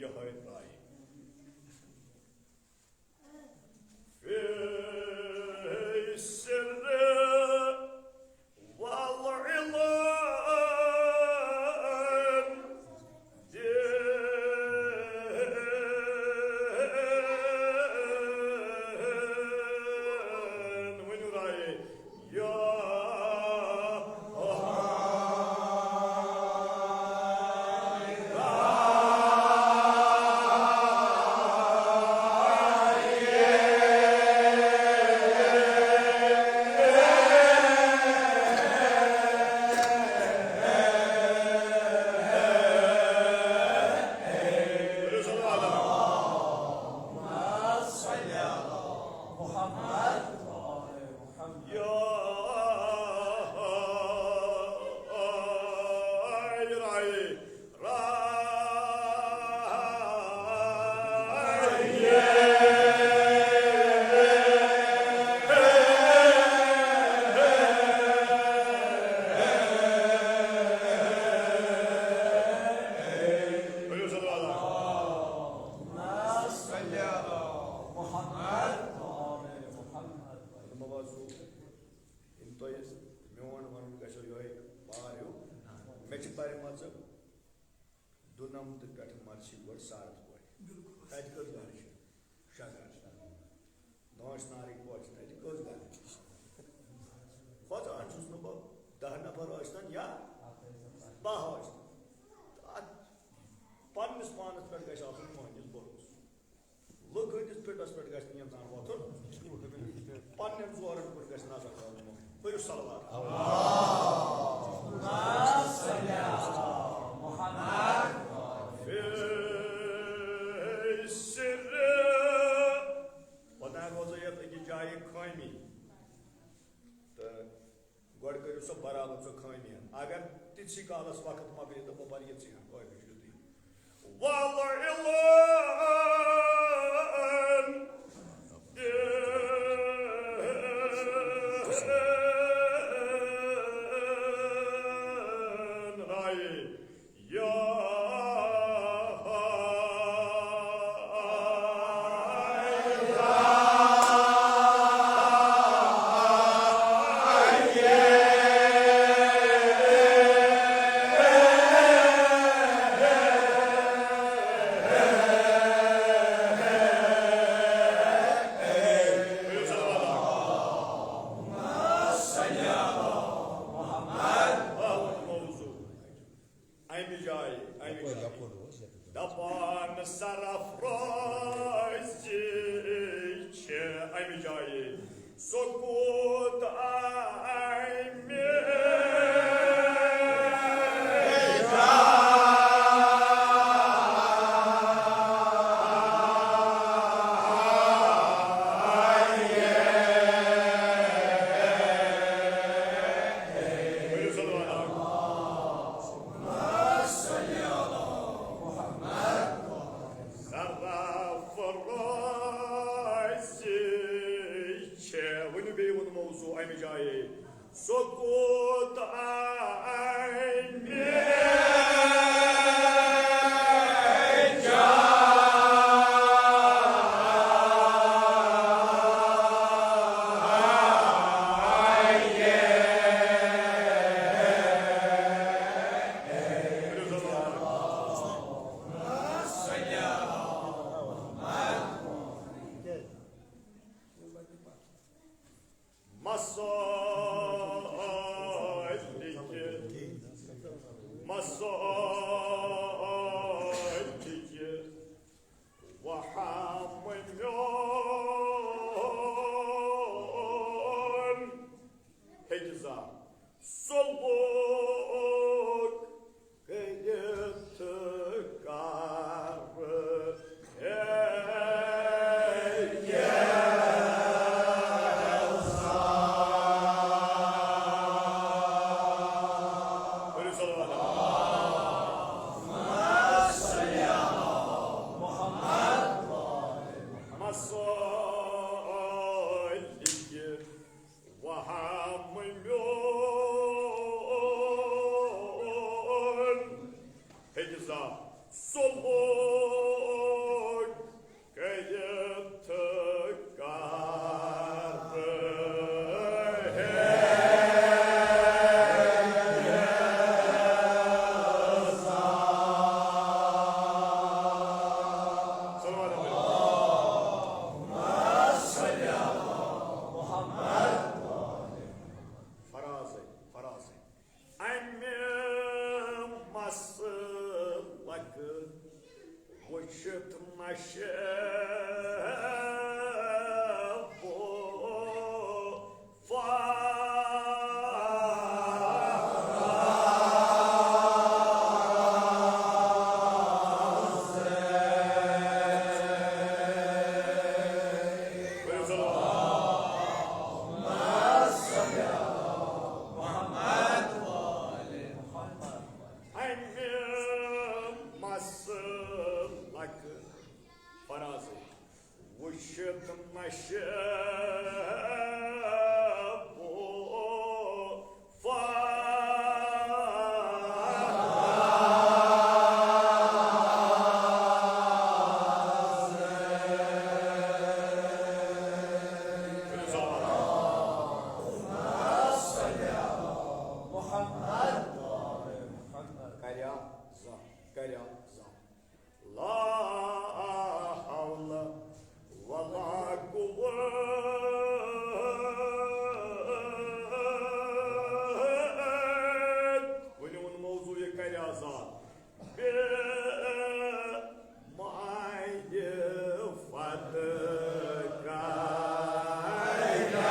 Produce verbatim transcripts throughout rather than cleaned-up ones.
یہے راے۔ في السر والإعلان. ؤنِو راے۔ یا یِم تۄہہِ میون وَنُن گژھِ یِہوٚے بار ہیوٗ۔ مےٚ چھِ پَرِمَژٕ دُنَمتہٕ پٮ۪ٹھ مَرشی گۄڈٕ سارَتھ پورِ۔ تَتہِ کٔژ گَرٕ چھِ؟ شےٚ گَرٕ۔ دانٛچھ نارٕکۍ پورِ چھِ تَتہِ کٔژ گَرٕ؟ کھۄژان چھُس نہٕ بہٕ، دَہ نفر ٲسۍتَن یا باہ ٲسۍتَن۔ تہٕ اَتھ پنٛنِس پانَس پٮ۪ٹھ گژھِ آسُن مٲنِس بروسہٕ۔ لُکہٕ ہٕنٛدِس پِٹَس پٮ۪ٹھ گژھِ نہٕ اِنسان وۄتھُن۔ پننٮ۪ن زورن کُن گژھِ نظر تھاوُن۔ پٔرِو صلوات۔ خۄداے روزو یتھ أکِس جایہِ خٲمی۔ تہٕ گۄڈٕ کٔرِو سۄ برابر، سۄ خٲمی۔ اگر تِتسٕے کالس وقت مۄکلہِ تہٕ بہٕ پرٕ یِژٕے ہن کٲفی چھُ یُتُے۔ والإعلان. اَمہِ جایہِ، اَمہِ جایہِ۔ دَپان سرافرازی چھِ اَمہِ جایہِ۔ سکوت اَمہِ سرافرازی چھِ، ؤنِو بیٚیہِ ووٚن موضوع اَمہِ جایہِ۔ سکوت اَمہِ جایہِ۔ مسالکہِ، مسالکہِ وہم میون ہیٚکہِ زا سلوک کٔرِتھ کر۔ شبو فاز. امہِ مسلک فرازٕ وُچھِتھ مشبو فاز. کریا زانٛہہ، کریا زانٛہہ. لا حول ولا قوة. وۄنۍ ووٚن موضوع یہِ کریا زانٛہہ. بے مایہِ فتح کریا.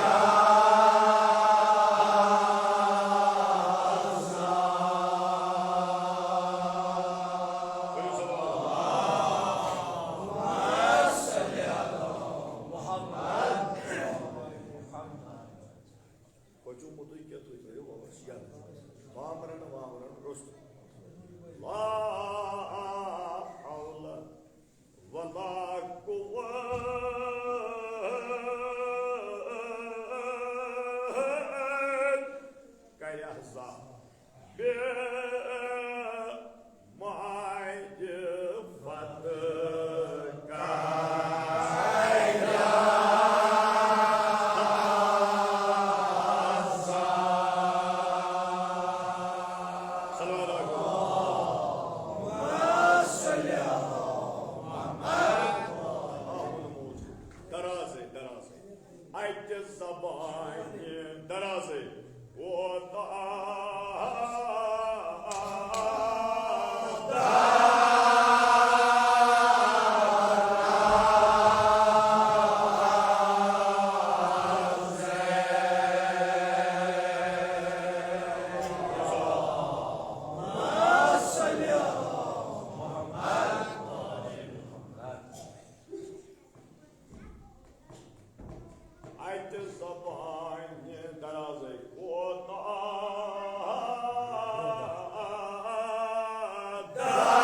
پٔچومُتُے کیٛاہ تُہۍ تھٲیِو وَوَس یَلہٕ۔ بامبرَن وامبرَن روٚستُے۔ لا حول ولا قوة۔ کَرِ اَتھ زانٛہہ۔ بے مایہِ فتح کریا۔ صلوات علیکم۔ درازے، درازے۔ اَتہِ زبانہِ درازے۔ کوتاہ اَتہِ زبانہِ درازے کوتاہ دراز۔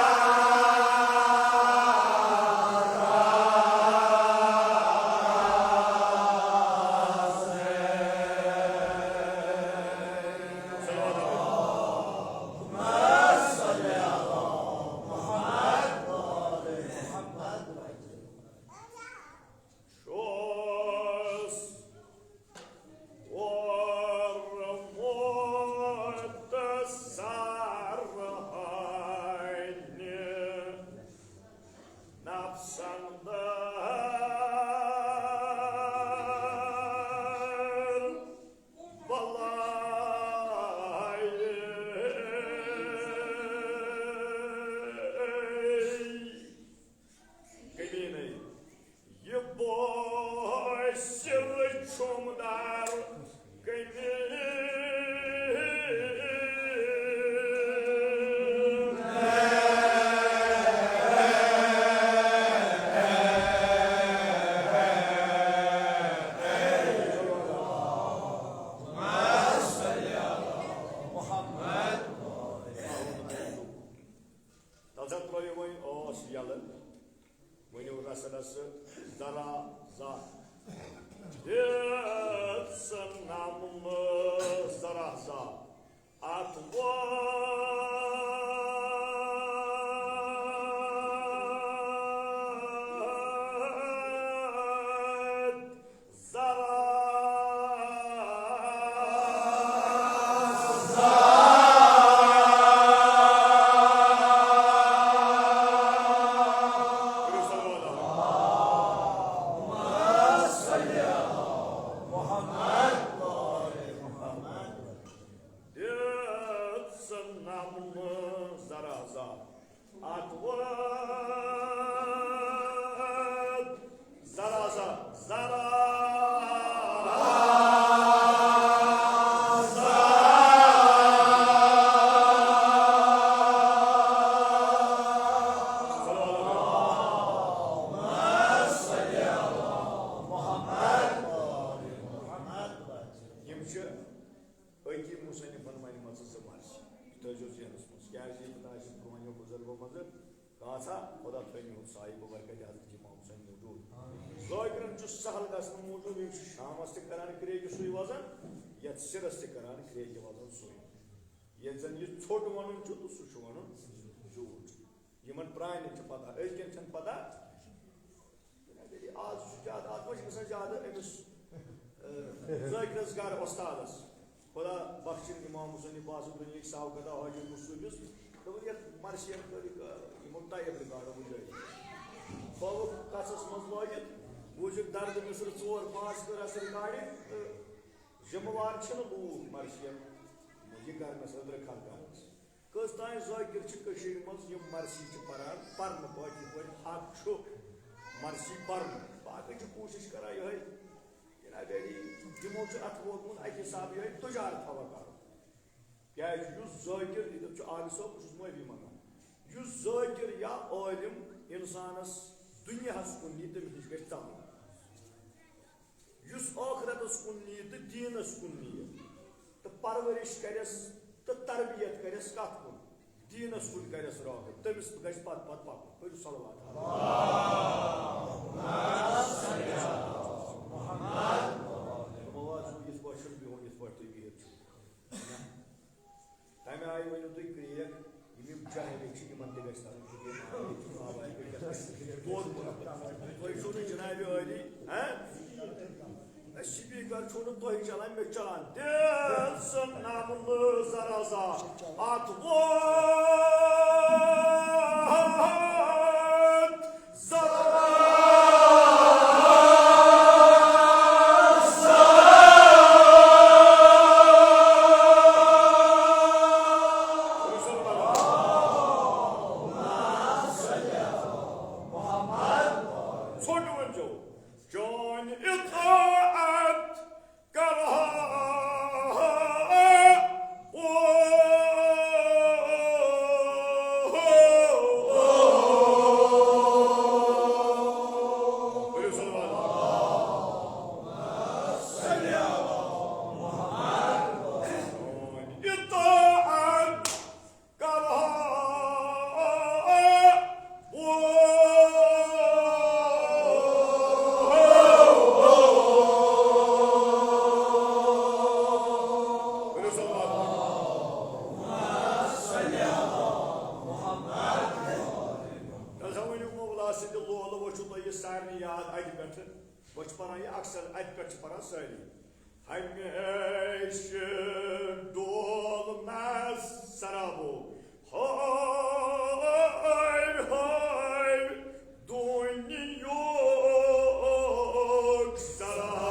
چھُس کوٚرمُت سرہٕنہِ نفسن در بلایہِ۔ کٔمیٖنَے، یہِ بٲسِل چھُم دار کٔمیٖنَے۔ تَلہٕ سا ترٛٲیِو وۄنۍ ٲس یَلہٕ، ؤنِو رَسہٕ رَسہٕ، ذرا زا۔ دِژ نَملہٕ ذرا زا۔ اَتھ ووت ذرا۔ دِژ نَملہٕ چھِ أتی مصنفن ونہِ مژٕ زٕ مرثی۔ یہِ تھٲیزیو ذہنس منٛز، کیازِ ییٚتہِ نہٕ اَسہِ برونٛہمیو بُزرگو منٛزٕ کانٛژھا، خدا تھٲیِن یِہُنٛد سایہِ ببرکت حضرت امام حسین موجود۔ ذاکرن چھُ سہل گژھنہٕ موٗجوٗب، یِم چھِ شامس تہِ کران کرٛیکہِ سُے وزن، یتھ سِرس تہِ کران کرٛیکہِ وزن سُے۔ ییٚلہِ زن یہِ ژھوٚٹ ونُن چھُ، تہٕ سُہ چھُ ونُن زیوٗٹھ۔ یِمن پرٛانٮ۪ن چھِ پتہ، أزکٮ۪ن چھَنہٕ پتہ۔ یعنی آز چھُ زیادٕ، آز ما چھِ گژھان زیادٕ أمِس، اہ، ذٲکرَس گَرٕ وۄستادَس۔ خدا بخشِن امام حسینی باسط دُنیاہٕکۍ ساو گدا حاجی مصوٗبِس۔ دوٚپُن، یَتھ مرثیَن کٔرِکھ، اہ، یِمو ٹایپ رِکارڈ وٕچھٲوِتھ۔ بٲوُکھ کَژَس منٛز لٲگِتھ، بوٗزِکھ دَردٕ مِصرٕ ژور پانٛژھ کٔر اَسہِ رِکارڈِنٛگ تہٕ ذمہٕ وار چھِنہٕ لوٗکھ مرثیَن یہِ کَرنَس أنٛدرٕ کھَل کَرنَس۔ کٔژ تام ذٲکِر چھِ کٔشیٖرِ منٛز یِم مرثی چھِ پران، پرنہٕ باقٕے پٲٹھۍ حق چھُ مرثی پرنُک۔ باقٕے چھِ کوٗشِش کران یِہوٚے، جناب عٲلی، یِمو چھُ اَتھ ووتمُت اَکہِ حسابہٕ یِہوٚے تُجار تھاوان کرُن۔ کیٛازِ یُس ذٲکِر، ییٚتٮ۪تھ چھُ عابد صٲب، بہٕ چھُس معٲفی منٛگان، یُس ذٲکِر یا عٲلِم اِنسانَس دُنیاہَس کُن نی، تٔمِس نِش گژھِ ژَلُن۔ یُس ٲخرتس کُن نِیہِ تہٕ دیٖنس کُن نِیہِ تہٕ پرورش کرٮ۪س تہٕ تربیت کرٮ۪س کتھ کُن؟ دیٖنس کُن کرٮ۪س راغب، تٔمِس گژھِ پتہٕ پتہٕ پکُن۔ پٔرِو صلوات۔ دوٚپمو حظ، یِتھ پٲٹھۍ چھُنہٕ بِہُن، یِتھ پٲٹھۍ تُہۍ بِہِتھ چھِو۔ تَمہِ آیہِ ؤنِو تُہۍ کرٛیک، یِم یِم جاہِلٕے چھِ، یِمَن تہِ گژھِ تَرُن فِکرِ۔ دۄد ووٚنُکھ۔ تُہۍ چھُو نہٕ جنابِ عٲلی، ہہ؟ اے، سپیکر چھُو نہٕ تۄہہِ چلان، مےٚ چھُ چلان۔ دِژ نملہٕ زرازا اَتھ ووٚتھ زرازا۔ ژھوٚٹ ؤنۍزیو، چٲنۍ اطاعت کرہا۔ اطاعت کرہا۔ نسا ؤنِو مولا سٕنٛدِ لولہٕ، وۄنۍ چھُو تۄہہِ یہِ سارنٕے یاد اَتہِ پٮ۪ٹھٕ۔ وۄنۍ چھِ پَران یہِ اکثر، اَتہِ پٮ۪ٹھ چھِ پَران سٲری۔ ہمیشہِ ڈول مےٚ سرابو، ہٲوۍ ہٲوۍ دُنیُک سراب۔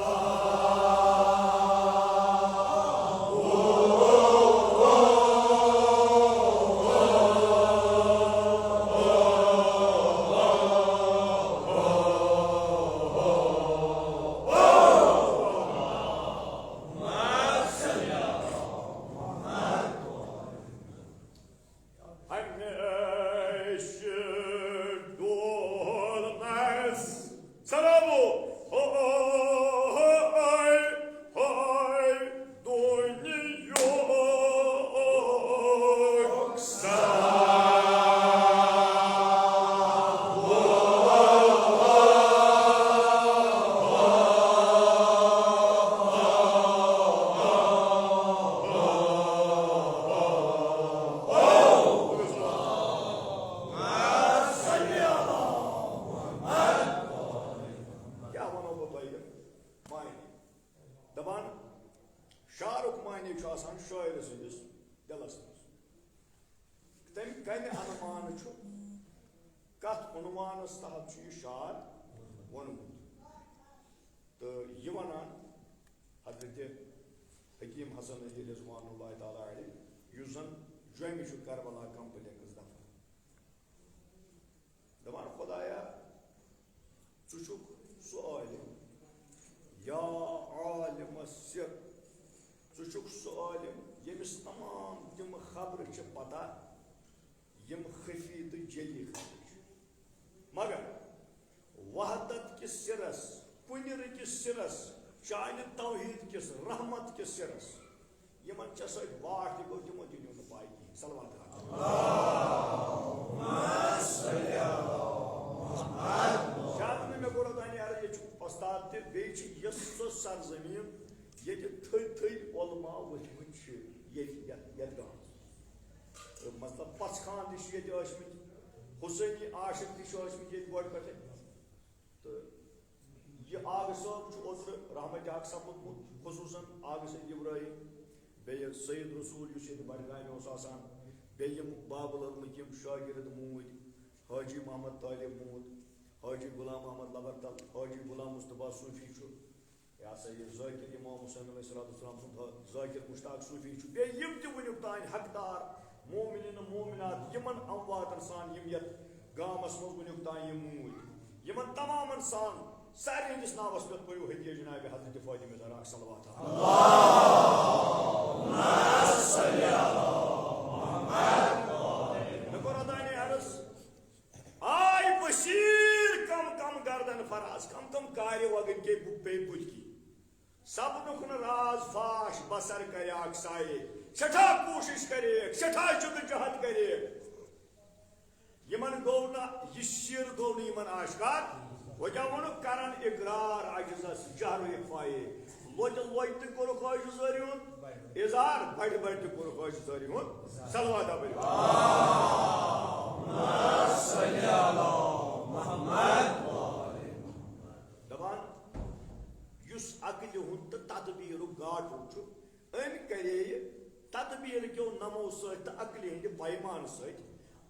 ہمیشہِ ڈول مےٚ سرابو، ہٲوۍ ہٲوۍ دُنیُک سراب۔ کیٛاہ وَنو بہٕ تۄہہِ معنی؟ دَپان، شعرُک معنی چھُ آسان شٲعرٕ سٕنٛدِس دِلَس منٛز۔ تَمہِ کَمہِ عنوانہٕ چھُ، کَتھ عنوانَس تحت چھُ یہِ شعر ووٚنمُت؟ تہٕ یہِ وَنان حضرت حکیم حسن علی رضوان اللہ تعالیٰ علیہ، یُس زَن جوٚمہِ چھُ کربلا کمپلیکس دفن۔ دَپان، خدایا، ژٕ چھُکھ سُہ عٲلِم، یا عالم السر، ژٕ چھُکھ سُہ عٲلِم، ییٚمِس تمام تِم خبرٕ چھِ پتہ، یِم خفی تہٕ جلی خبرٕ چھِ۔ مگر وحدت کِس سِرس، کُنہِ رٕکِس سِرس شانہِ توحید کِس رحمت کِس سِرس۔ یِمن ژےٚ سۭتۍ واٹھ تہِ گوٚو، تِمو تہِ نیوٗ نہٕ پاے کِہیٖنۍ۔ صلوات۔ زیادٕ نہٕ، مےٚ کوٚر اوٚتانۍ عرض، ییٚتہِ چھُ وۄستاد تہِ، بیٚیہِ چھِ یۄس سۄ سرزمیٖن ییٚتہِ تھٔدۍ تھٔدۍ علماء ؤتھمٕتۍ چھِ، ییٚتہِ، یَتھ، یَتھ گامَس۔ تہٕ مطلب، پَژھ خان تہِ چھِ ییٚتہِ ٲسمٕتۍ، حسینی عاشق تہِ چھِ ٲسمٕتۍ ییٚتہِ گۄڈٕ پٮ۪ٹھَے۔ تہٕ یہِ آغہٕ صٲب چھُ اوترٕ رحمتِ حق سپُدمُت، خصوٗصاً آغہٕ سید ابراہیم، بیٚیہِ سید رسول، یُس ییٚتہِ بڈگامہِ اوس آسان، بیٚیہِ یِم بابل المکیم شاگرد موٗدۍ، حاجی محمد طالب موٗد، حاجی غلام محمد لبرتل، حاجی غلام مصطفیٰ صوفی چھُ، یہِ ہسا یہِ ذاکر امام حسین علیہ الصلوۃ والسلام سُنٛد حٲفظ، ذاکر مشتاق صوفی چھُ، بیٚیہِ یِم تہِ وٕنیُک تام حقدار مومنین مومنات، یِمن امواتن سان یِم یتھ گامس منٛز وٕنیُک تام یِم موٗدۍ، یِمن تمامن سان سارنٕے ہٕنٛدِس ناوس پٮ۪ٹھ پٔرِو ہدیہ جناب حضرت فاطمہ زہرا صلوات۔ مےٚ کوٚر اوٚتانۍ عرض، آے بصیر کم کم گردن فراز، کم کم کارِ وگٕنۍ کے بُ-، پیٚیہِ بُتھِ۔ سپنُک نہٕ راز فاش بصر کریاکھ سایہِ، سٮ۪ٹھاہ کوٗشِش کریکھ، سٮ۪ٹھاہ جدوجہد کریکھ۔ یِمن گوٚو نہٕ یہِ سِر، گوٚو نہٕ یِمن آشکار۔ وۄنۍ کیٛاہ ووٚنُکھ؟ کرن اقرار عجزس جہر اخفائے۔ لۄتہِ لۄتہِ تہِ کوٚرُکھ عجزٲری ہُنٛد اظہار، بڑِ بڑِ تہِ کوٚرُکھ عجزٲری ہُنٛد۔ صلوات پٔرِو۔ دپان، یُس عقلہِ ہُنٛد تہٕ تدبیرُک گاٹُن چھُ، أمۍ کرییہِ تدبیٖر کیو نمو سۭتۍ تہٕ عقلہِ ہٕنٛدِ پیمانہٕ سۭتۍ۔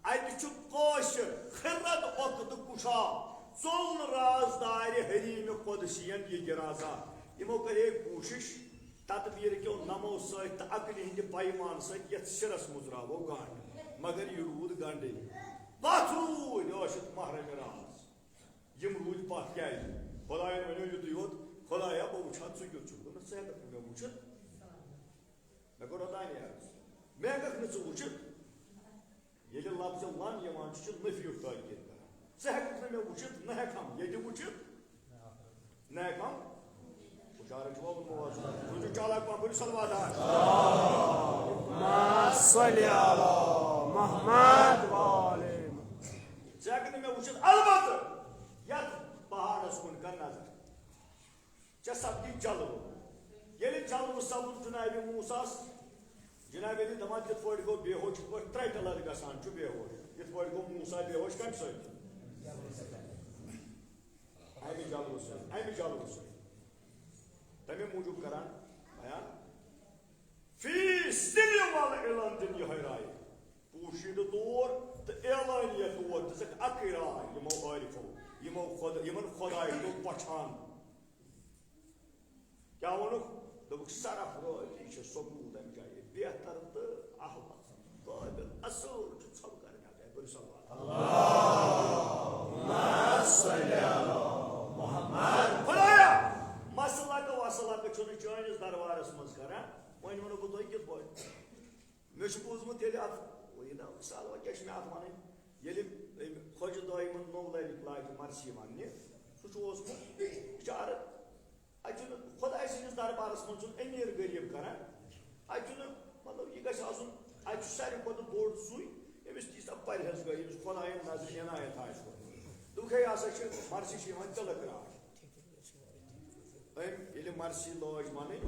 اتہِ چھُ کٲشِر خرد عقد کُشا، ژوٚل نہٕ رازدارِ حریمِ قۄدسین یہِ گرازا۔ یِمو کرے کوٗشِش تدبیٖر کیو نمو سۭتۍ تہٕ عقلہِ ہٕنٛدِ پیمانہٕ سۭتۍ یتھ سِرس مُژراوو گنٛڈ، مگر یہِ روٗد گنٛڈٕے۔ پتھ روٗدۍ ٲسِتھ محرمِ راز۔ یِم روٗدۍ پتھ کیٛازِ؟ خۄدایَن ؤنِو یُتُے یوت، "خۄدایا، بہٕ وٕچھِ ہا، ژٕ کیُتھ چھُکھ؟" دوٚپنَس، "ژٕ ہٮ۪کَکھ نہٕ مےٚ وٕچھِتھ؟" مےٚ کوٚر اوٚتانۍ عرض، "مےٚ ہٮ۪کَکھ نہٕ ژٕ وٕچھِتھ؟" ییٚلہِ لفظِ لن یِوان چھُ، چھُ نفیُک تاکید کران۔ "ژٕ ہٮ۪کَکھ نہٕ مےٚ وٕچھِتھ، نہ ہٮ۪کہٕ ہم ییٚتہِ وٕچھِتھ، نہ ہٮ۪کہٕ ہم۔" ہُشارَن چھُ ووٚنمُت، موضوع۔ تُہۍ چھِو چالاک پہم، بٔرِو صلوات۔ صلی علی محمد وآل محمد۔ ژٕ ہٮ۪کَکھ نہٕ مےٚ وٕچھِتھ، البتہٕ یَتھ پہاڑَس کُن کر نظر۔ ژےٚ سپدی جلوٕ۔ ییٚلہِ جلوٕ سپُد جناب موسیٰ ہس، جناب علی دپان، تِتھ پٲٹھۍ گوٚو بے ہوش، یِتھ پٲٹھۍ ترٛٹہِ لرِ گژھان چھُ بے ہوش، یِتھ پٲٹھۍ گوٚو موسیٰ بے ہوش۔ کمہِ سۭتۍ؟ امہِ جلوٕ سۭتۍ، امہِ جلوٕ سۭتۍ۔ تمے موٗجوٗب کران بیان، فی سِرِ وَالْعِلَنِ دِن یِہوٚے راے، پوشیدٕ طور تہٕ اعلانیہ طور دِژٕکھ اکٕے راے یِمو عٲرفو، یِمو خۄد-، یِمن خۄداے توٚگ پچھان۔ کیٛاہ ووٚنُکھ؟ دوٚپُکھ، سرافرازی چھِ ثبوت امہِ جایہِ بہتر تہٕ احوط، قٲبل اصل چھُ ژھۄپہٕ کرنہِ۔ اکھ جایہِ پٔرِو صلوات۔ خۄدایا، مسلک وسلک چھُنہٕ چٲنِس دربارس منٛز کران۔ وۄنۍ وَنو بہٕ تۄہہِ کِتھ پٲٹھۍ۔ مےٚ چھُ بوٗزمُت، ییٚلہِ اَتھ، یہِ نا، سہل وۄنۍ کیٛاہ چھُ مےٚ اَتھ وَنٕنۍ؟ ییٚلہِ أمۍ خۄجہِ دایمَن نوٚو لَرِ لاجہِ مرثی وَننہِ، سُہ چھُ اوسمُت بِچارٕ، اَتہِ چھُنہٕ خۄداے سٕنٛدِس دربارَس منٛز چھُنہٕ أمیٖر غریٖب کَران، اَتہِ چھُنہٕ، مطلب، یہِ گژھِ آسُن، اَتہِ چھُ ساروی کھۄتہٕ بوٚڑ سُے، ییٚمِس تیٖژاہ پرہیزگٲری، ییٚمِس خۄدایَن نظرِ عنایت آسہِ کوٚرمُت۔ دوٚپُکھ، ہے، یہِ ہسا چھِ مرثی چھِ یِوان تِلہٕ کرٛاٹھ۔ أمۍ ییٚلہِ مرثی لٲج وَنٕنۍ،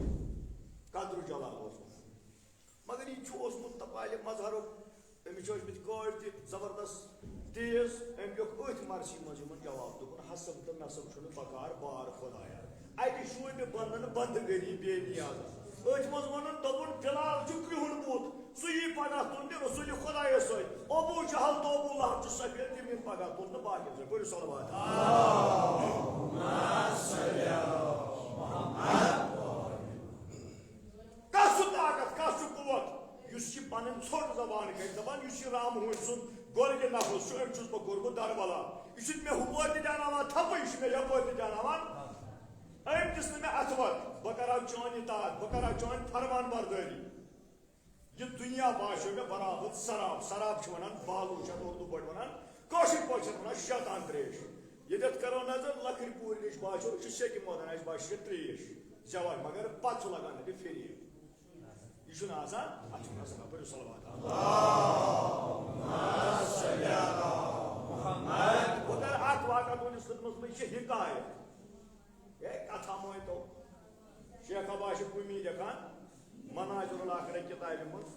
قدر و جلال اوس وَنان۔ مگر یہِ چھُ اوسمُت تپالہِ مظہرُک، أمِس چھِ ٲسمٕتۍ کٲڑۍ تہِ زبردست تیز، أمۍ لیوٚکھ أتھۍ مرثی منٛز یِمن جواب، دوٚپُن، حسب تہٕ نسب چھُنہٕ بکار بار خۄدایا، اَتہِ شوٗبہِ بنٛدن بنٛدٕ گٔری بے نیاز۔ أتھۍ منٛز ووٚنُن، دوٚپُن، بِلال چھُ کرٛہُن بُتھ، سُہ یی پگاہ تُلنہِ رسول خۄدایس سۭتۍ۔ ابو جہل تہٕ ابو لہب چھُ سفید، تِم یِن پگاہ تُلنہٕ باقین سۭتۍ۔ پٔرِو صلوات۔ کس چھُ طاقت، کس چھُ قوت، یُس یہِ پنٕنۍ ژھوٚٹ زبان کرِ؟ دپان، یُس یہِ رام ہوٗنۍ سُنٛد گۄلہِ نفس چھُ، أمۍ چھُس بہٕ کوٚرمُت دربلا۔ یہِ چھُ مےٚ ہُپٲرۍ تہِ دیٛاناوان تھپہٕ، یہِ چھُ مےٚ یپٲرۍ تہِ دیٛاناوان۔ أمۍ دِژ نہٕ مےٚ اَتھٕ وَتھ، بہٕ کرٕ ہا چٲنۍ اطاعت، بہٕ کرٕ ہا چٲنۍ فرمان بردٲری۔ یہِ دُنیا باسیو مےٚ برابر سراب۔ سراب چھِ وَنان بالو، چھِ اَتھ اُردو پٲٹھۍ وَنان، کٲشِر پٲٹھۍ چھِ اَتھ وَنان شیطان ترٛیش۔ ییٚتٮ۪تھ کَرو نظر لَکٕرۍ کوٗرِ نِش باسیو، یہِ چھِ سیٚکہِ مٲدان، اَسہِ باسہِ یہِ ترٛیش۔ جواب، مگر پتہٕ چھُ لگان اَتہِ فریب۔ یہِ چھُنہٕ آسان، اَتھ چھُنہٕ آسان، پٔرِو صلوات۔ وۄنۍ کر اَتھ واقعہ تُہٕنٛدِس خدمتس منٛز، یہِ چھِ حکایت۔ ہے، کتھا مٲنۍ تو۔ شیخ عباس چھِ قومی لیکھان، مناظر الاخرہ کتابہِ منٛز،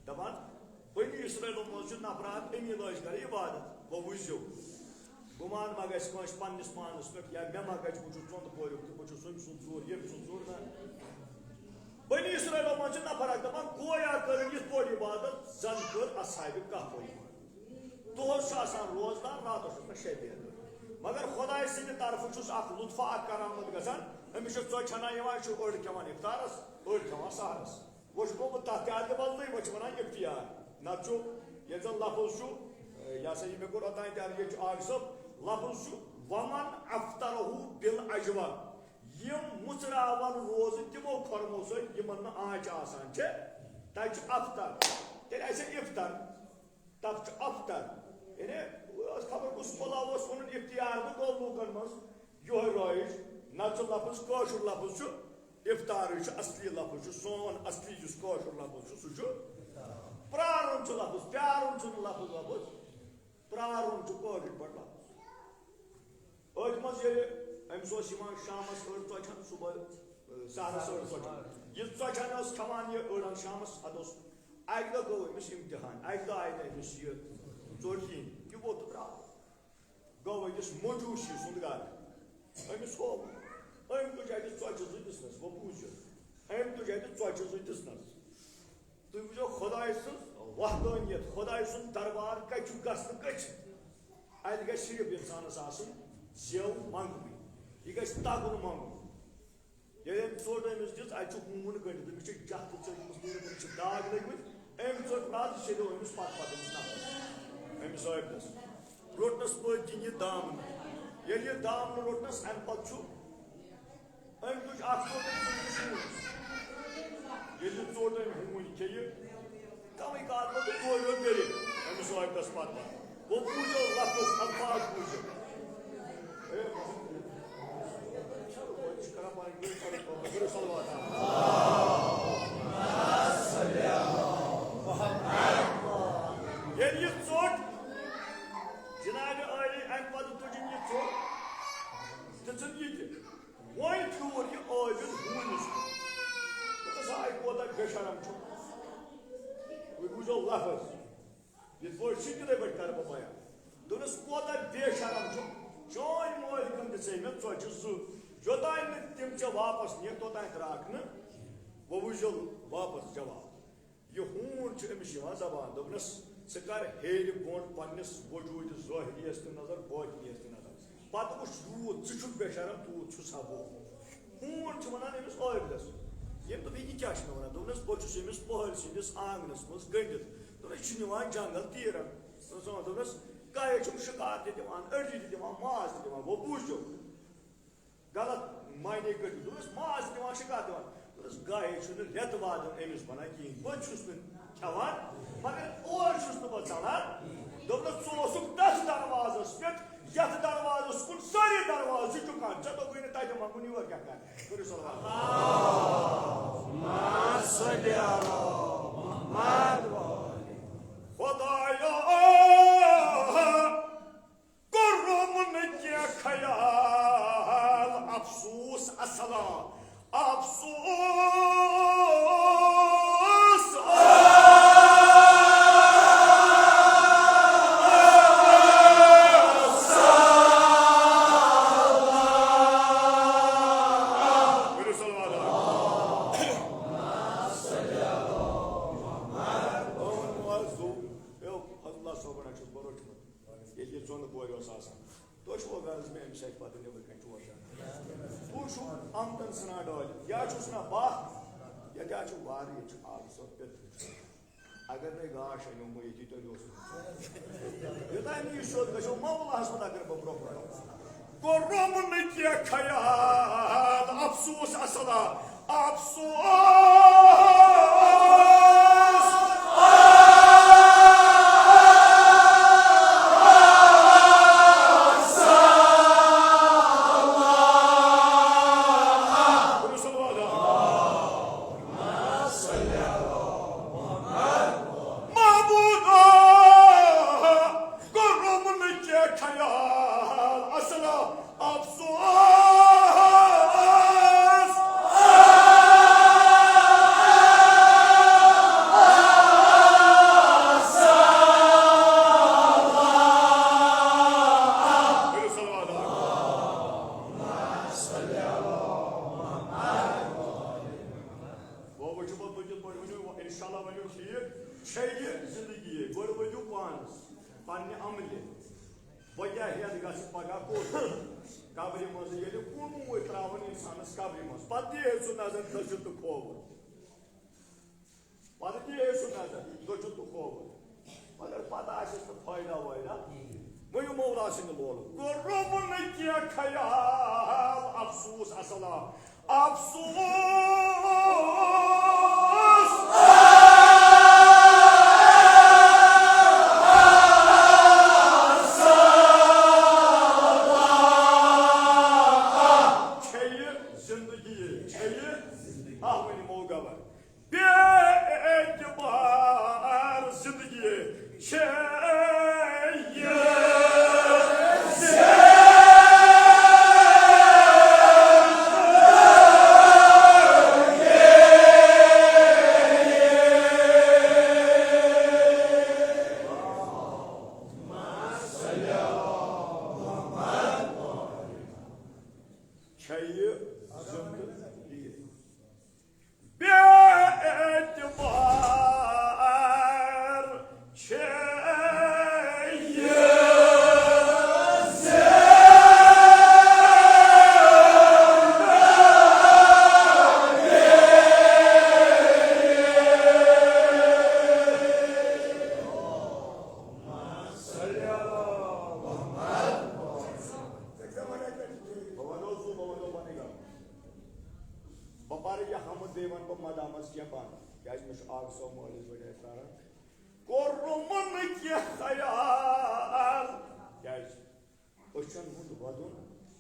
دپان، بنی اسرائیلو منٛز چھُ نفرا اکھ امی لٲج کران عبادت۔ وۄنۍ وٕچھزیو، گُمان ما گژھِ کٲنٛسہِ پننِس پانس پٮ۪ٹھ، یا مےٚ ما گژھِ، بہٕ چھُس ژۄندٕ پوریُک تہٕ بہٕ چھُس سُمۍ سُنٛد ژوٗر، ییٚمۍ سُنٛد ژوٗر نہ۔ بنی اسرائیلو منٛز چھِ نفر اکھ دپان، گویا کٔر یِتھ پٲٹھۍ عبادت، زن کٔر اصحاب کہفو عبادت۔ دۄہس چھُ آسان روزدار، راتس چھُ آسان شبیر۔ مگر خدایہِ سٕنٛدِ طرفہٕ چھُس اکھ لطفہ، اکھ کرامت گژھان۔ أمِس چھِ ژۄچہِ ہنا یِوان، یہِ چھُ أڑۍ کھٮ۪وان افطارس، أڑۍ کھٮ۪وان سحرس۔ وۄنۍ چھُ گوٚمُت تتھ تہِ ادلہِ بدلٕے، وۄنۍ چھِ ونان افطیار۔ نتہٕ چھُ، ییٚلہِ زن لفظ چھُ، یہِ ہسا یہِ مےٚ کوٚر اوٚتام تہِ عرض، ییٚتہِ چھُ عاقب صٲب، لفظ چھُ، ومن افطرہ بالعجوہ۔ یِم مُژراوَن روزٕ تِمو کھۄرمو سۭتۍ، یِمَن نہٕ آنٛچہِ آسان چھِ، تَتہِ چھُ افتر۔ تیٚلہِ آسہِ افطر، تَتھ چھُ افطر۔ یعنی، اوس خبر کُس مُلا اوس ووٚنُن افطیار تہٕ گوٚو لوٗکَن منٛز یِہوٚے رٲیِج۔ نَتہٕ چھُ لفظ، کٲشُر لفظ چھُ افطارٕے چھُ اصلی لفظ، چھُ سون اصلی یُس کٲشُر لفظ چھُ، سُہ چھُ پرٛارُن چھُ لفظ، پیٛارُن چھُنہٕ لفظ وفظ۔ پرٛارُن چھُ کٲشِر پٲٹھۍ لفظ۔ أتھۍ منٛز ییٚلہِ أمِس اوس یِوان شامَس أڑ ژۄچہِ ہَن، صُبحٲے، اَ، سحرَس أڑ ژۄچہِ ہَن۔ یہِ ژۄچہِ ہَن ٲس کھٮ۪وان یہِ أڑ ہَن شامَس، اَدٕ اوس، اَکہِ دۄہ گوٚو أمِس اِمتِحان، اَکہِ دۄہ آیہِ نہٕ أمِس یہِ ژوٚٹ کِہیٖنۍ، یہِ ووٚتھ تہٕ درٛاو۔ گوٚو أکِس مجوٗسی سُنٛد گَرٕ۔ أمِس ہوو، أمۍ تُج اَتہِ ژۄچہِ زٕ دِژنَس، وۄنۍ بوٗزِو، أمۍ تُج اَتہِ ژۄچہِ زٕ دِژنَس۔ تُہۍ وٕچھِو خۄداے سٕنٛز وحدٲنیت، خۄداے سُنٛد دربار کَتہِ چھُ گژھنہٕ کٔژِ؟ اَتہِ گژھِ صرف اِنسانَس آسٕنۍ زٮ۪و منٛگنٕے، یہِ گژھِ تَگُن منٛگُن۔ ییٚلہِ أمۍ ژوٚٹ أمِس دِژ، اَتہِ چھُ ہوٗن گٔنٛڈِتھ، أمِس چھِ جَتھ تہِ ژٔجمٕژ، نیٖرِتھ، أمِس چھِ داغ لٔگمٕتۍ، أمۍ ژٔٹ رَز، ژھیٚنیو أمِس پَتہٕ پَتہٕ أمِس نفر، أمِس عٲبدَس۔ روٚٹنَس پٔتۍ کِنۍ یہِ دامنہٕ۔ ییٚلہِ یہِ دامنہٕ روٚٹنَس، اَمہِ پَتہٕ چھُ أمۍ تُج اکھ ژوٚٹ أمۍ ژوٚٹ أمِس ہوٗنِس۔ ییٚلہِ یہِ ژوٚٹ أمۍ ہوٗنۍ کھیٚیہِ، کمٕے کال منٛز دوریو بیٚیہِ أمِس عٲبدَس پتہٕ۔ گوٚو بوٗزِو لفظ، الفاظ بوٗزِو۔ اے، وۄنۍ چھِ کران پنٕنۍ کٲم، کٔرِو صلوات۔ ییٚلہِ یہِ ژوٚٹ جنابِ عٲلی، اَمہِ پتہٕ تُجِن یہِ ژوٚٹ، دِژٕن یہِ تہِ۔ وۄنۍ پھیوٗر یہِ عٲبِد ہوٗنِس کُن۔ دوٚپنَس، "ہاے، کوتاہ بے شرم چھُ۔ وۄنۍ بوٗزِو لفظ۔ یِتھ پٲٹھۍ چھِ، تِتھَے پٲٹھۍ کَرٕ بہٕ بیان۔" دوٚپنَس، "کوتاہ بے شرم چھُ۔ چٲنۍ مٲلۍ کٕن دِژے مےٚ ژۄچہِ زٕ۔ یوٚتام نہٕ تِم ژےٚ واپس نِکھ، توٚتام ترٛاوَکھ نہٕ۔" وۄنۍ وٕچھزیو واپس جواب۔ یہِ ہوٗن چھُ أمِس یِوان زبان، دوٚپنَس، "ژٕ کر ہیٚرِ بۄن پننِس وجوٗدِ ظٲہریَس تہِ نظر، باطنیَس تہِ نظر۔ پتہٕ وٕچھ، یوٗت ژٕ چھُکھ بے شرم، توٗت چھُسا بہٕ۔" ہوٗن چھُ وَنان أمِس عٲبدَس، ییٚمۍ دوٚپ، "یہِ کیٛاہ چھُ مےٚ وَنان؟" دوٚپنَس، "بہٕ چھُس أمِس پۄہَر سٕنٛدِس آنٛگنَس منٛز گٔنٛڈِتھ۔" دوٚپنَس، "یہِ چھُ نِوان جنٛگل تیٖرَن۔" دوٚپنَس، "آ۔" دوٚپنَس، "گاہے چھُم شِکار تہِ دِوان، أڈجہِ تہِ دِوان، ماز تہِ دِوان۔" گوٚو بوٗزِو۔ غلط معنی کٔرِو۔ دوٚپنَس، "ماز دِوان، شِکار دِوان۔" دوٚپنَس، "گاہے چھُنہٕ رٮ۪تہٕ وادَن أمِس بَنان کِہیٖنۍ۔ بہٕ تہِ چھُس نہٕ کھٮ۪وان، مگر اور چھُس نہٕ بہٕ ژَلان۔" دوٚپنَس، "ژٕ اوسُکھ تَتھ دروازَس پٮ۪ٹھ، یَتھ دروازَس کُن سٲری دروازٕ چھِ جُکان۔ ژےٚ توٚگُے نہٕ تَتہِ منٛگُن، یور کیٛاہ کَرٕ؟" کٔرِو صلوات۔ خۄدایا، کوٚرُم نہٕ کینٛہہ خیال، افسوس اصلا، افسوس۔ کٔرِو صلوات۔ اللہ صٲبن چھُس بہٕ روٚٹمُت۔ ییٚلہِ یہِ ژۄندٕ کورِ اوس آسان، تُہۍ چھُوا غرض مےٚ أمِس اَتھِ پَتہٕ نیٚبرٕ کَنہِ ٹوٹھ کران؟ تُہۍ چھُو آمدن ژھٕنان ڈٲلِتھ؟ یا چھُس نا باہ، ییٚتہِ حظ چھُ وارٕ، ییٚتہِ چھُ آب سۄتھ پٮ۪تھ۔ اگر نَے گاش اَنیومو ییٚتی، تیٚلہِ اوس نہٕ۔ یوٚتام نہٕ یہِ سیوٚد گژھیو، مولاہَس منٛز اگر بہٕ برونٛہہ برونٛہہ۔ کوٚرُم نہٕ کینٛہہ خیال، افسوس اصلا، افسوس۔ یِتھ پٲٹھۍ ؤنِو، انشاءاللہ ؤنِو ٹھیٖک، چھےٚ یہِ زندگی، گۄڈٕ ؤنِو پانَس، پننہِ عملہِ، بہٕ کیٛاہ ہٮ۪تھ گژھٕ پگاہ کوٚت؟ قبرِ منٛز ییٚلہِ کُنوُے ترٛاوَن اِنسانَس قبرِ منٛز، پتہٕ تہِ ہیٚیہِ سُہ نظر دٔچھُن تہٕ کھووُر۔ پتہٕ تہِ ہیٚیہِ سُہ نظر دٔچھُن تہٕ کھووُر۔ مگر پتہٕ آسٮ۪س نہٕ فٲیدہ وٲیدہ۔ ؤنِو مولا سٕنٛدِ لولہٕ۔ کوٚرُم نہٕ کینٛہہ خیال، افسوس اصلا، افسوس۔ چھےٚ یہِ زندگی، چھےٚ یہِ، آ، ؤنِو موگبر۔ بے اعتبار زندگی چھے یہ۔ چھے یہ زندگی۔ بے اعتبار چھے یہ۔ بہٕ وَنو سُہ، بہٕ وَنو پَنٕنۍ غم۔ بہٕ پَرٕ یہِ حمد، بیٚیہِ وَنہٕ بہٕ مدامَس کینٛہہ پَنُن، کیٛازِ مےٚ چھُ اَکھ سَو مٲلِس بٔڑۍ اَتہِ پران۔ کوٚرُم نہٕ کینٛہہ خیال۔ کیٛازِ؟ أچھَن ہُنٛد وَدُن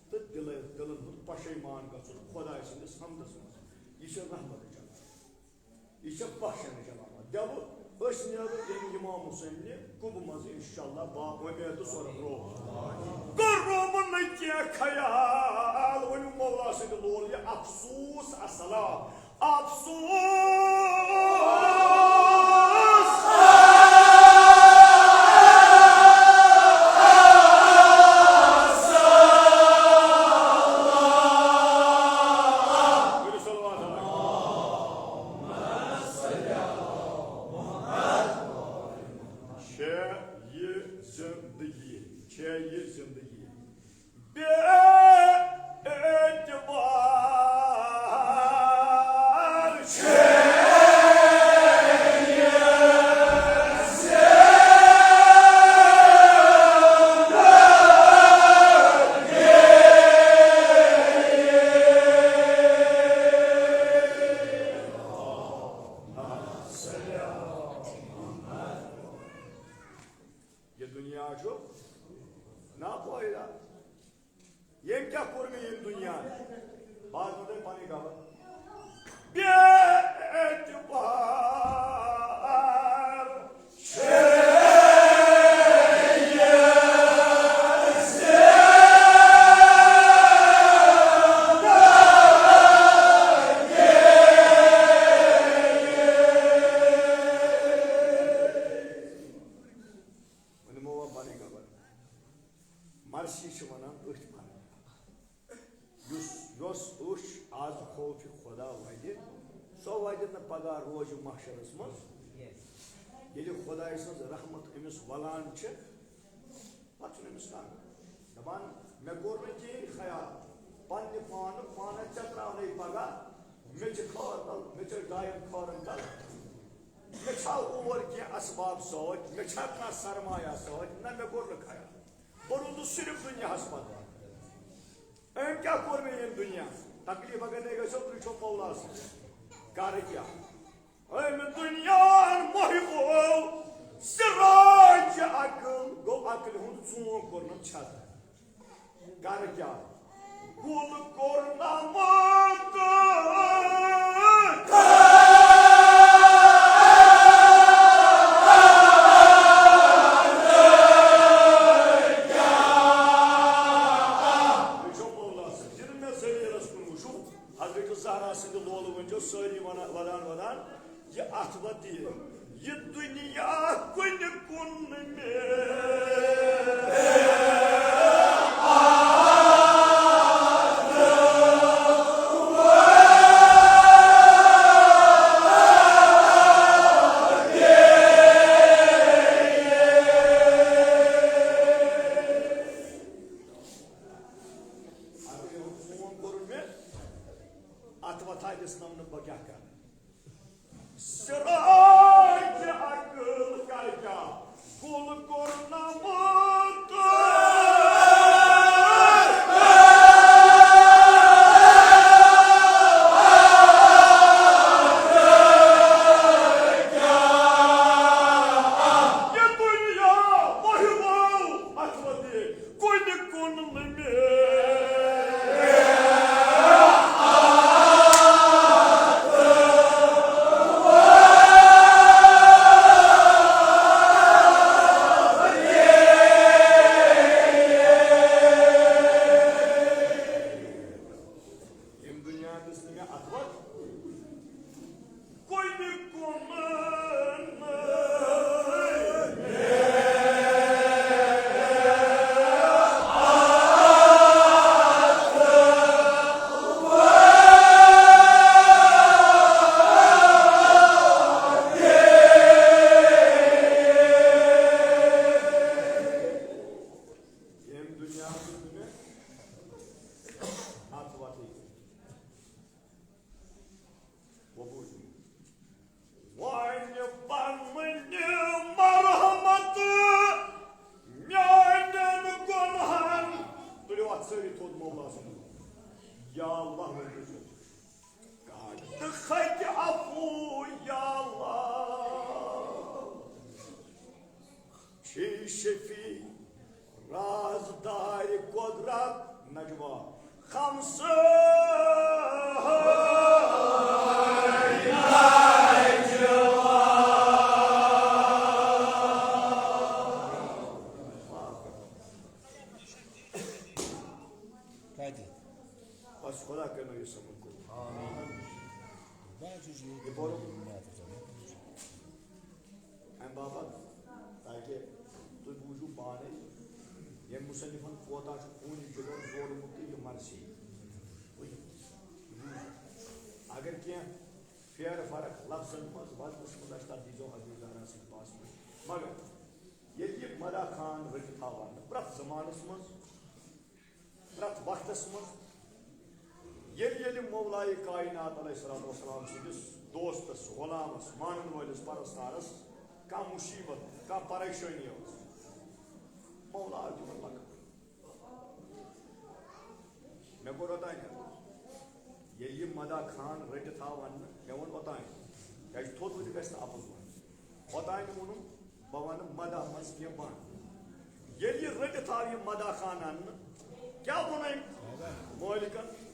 تہٕ دِلہٕ، دِلَن ہُنٛد پَشیمان گژھُن خۄداے سٕنٛدِس حمدَس منٛز۔ یہِ چھِ رحمتٕچ علامت۔ یہِ چھےٚ بخشنٕچ علامت۔ دٮ۪وٕ أسۍ نیرو ییٚمہِ امام حسین نہِ قُبہٕ منٛز انشاءاللہ با اُمید تہٕ سورُن روح۔ کوٚرُم نہٕ کینٛہہ خیال، ؤنِو مولا سٕنٛدِ لول یہِ افسوس اصلا، افسوس۔ ؤنِو صلوات علیہ۔ چھےٚ یہِ زندگی، چھےٚ یہِ زندگی۔ بے اعتبار چھےٚ یہِ زندگی۔ یہِ دُنیا چھُ ناپٲیدٕ۔ ییٚمۍ کیٛاہ کوٚر مےٚ ییٚمہِ دُنیا؟ بہٕ حظ وَنہٕ تۄہہِ پَنٕنۍ خبر۔ بے اعتبار چھےٚ یہِ زندگی۔ ؤنِو وۄنۍ پَنٕنۍ خبر۔ مرثی چھِ وَنان أتھۍ مرنہٕ۔ یُس، یۄس أچھ از خوفِ خدا وَدِ، سۄ وَدِ نہٕ پگاہ روزِ محشرس منٛز۔ ییٚلہِ خۄداے سٕنٛز رحمت أمِس وَلان چھِ، پَتہٕ چھُنہٕ أمِس کانٛہہ۔ دَپان، مےٚ کوٚر نہٕ کِہیٖنۍ خیال، پننہِ پانُک پانَے ژےٚ ترٛاونَے پگاہ میٚژِ کھار تل، میٚژِ ڈاین کھارن تل۔ مےٚ چھا اور کینٛہہ اسباب سۭتۍ؟ مےٚ چھا کانٛہہ سرمایہ سۭتۍ؟ نہ، مےٚ کوٚر نہٕ خیال۔ بہٕ روٗدُس صرف دُنیاہَس پَتہٕ۔ أمۍ کیٛاہ کوٚر مےٚ ییٚمہِ دُنیا؟ تکلیٖف اگر نے گژھو، پرٛژھو مولا سۭتۍ۔ کَرٕ کیٛاہ؟ أمۍ دُنیاہَن موہِبو سِراج عقل، گوٚو عقلہِ ہُنٛد ژوٗنٛگ کوٚرنَم چھَتہٕ۔ کَرٕ کیٛاہ؟ کُل کوٚر نمت۔ وٕچھو مولا صٲب، ییٚلہِ مےٚ ضمیٖرَس کُن وٕچھو، حضرت زہرا سٕنٛدِ لولہٕ ؤنۍ زیو سٲری وَنان، وَدان وَدان، یہِ اَتھ وَتہِ، یہِ دُنیا کُنہِ کُن مےٚ۔ سراج عقل کر کیا گل کرنامت۔ یہ دنیا وہمو اتھ وتی کُنہِ کُن نہٕ مےٚ۔ ییٚمہِ دُنیا دِژ نہٕ مےٚ اَتھٕ وَتھ۔ کُنہِ کُن نہٕ۔ ییٚمہِ دُنیا دِژ نہٕ مےٚ اَتھٕ وَتھٕے۔ وۄنۍ بنہِ مرحمت میانٮ۪ن گۄنہن۔ تُلِو اتھ سٲری تھوٚد مولا سُنٛد۔ یا اللہ، وۄنۍ بوٗزِو۔ کر خطِ عفو یا اللہ۔ فی شفیع رازدار قدرت نجوا خمسہ۔ کتہِ؟ بس خدا کرنو یہ سمجھ کو۔ آمین۔ یہ پورو۔ امہِ باپتھ تاکہِ تُہۍ بوٗزِو پانے، ییٚمۍ مُصنِفن کوتاہ چھُ خوٗنہِ جِگر زورمُت تہٕ یہِ مرثی۔ بوٗزِو۔ اگر کینٛہہ پھیرٕ فرق لفظن منٛز وزنس منٛز آسہِ، تتھ دیٖزیو عزیز دارا سٕنٛدِ پاسہٕ۔ مگر ییٚلہِ یہِ مدح خان رٔٹِتھ آو وننہٕ پرٛٮ۪تھ زمانس منٛز، پرٛٮ۪تھ وقتس منٛز ییٚلہِ، ییٚلہِ مولایہِ کائنات علیہ الصلوۃ والسلام سٕنٛدِس دوستس، غلامس، مانن وٲلِس، پرستارس کانٛہہ مُصیبت، کانٛہہ پریشٲنی ٲس، مولا اوس دِوان لقب۔ مےٚ کوٚر اوٚتانۍ عرض، ییٚلہِ یہِ مدح خان رٔٹِتھ آو وننہٕ، مےٚ ووٚن اوٚتانۍ، کیٛازِ تھوٚد ؤتھِتھ گژھِ نہٕ اَپُز وَنُن۔ اوٚتانۍ ووٚنُم، بہٕ وَنہٕ مدح منٛز کینٛہہ بنٛد۔ ییٚلہِ یہِ رٔٹِتھ آو یہِ مدح خان اننہٕ، کیٛاہ ووٚن أمۍ مٲلِکن؟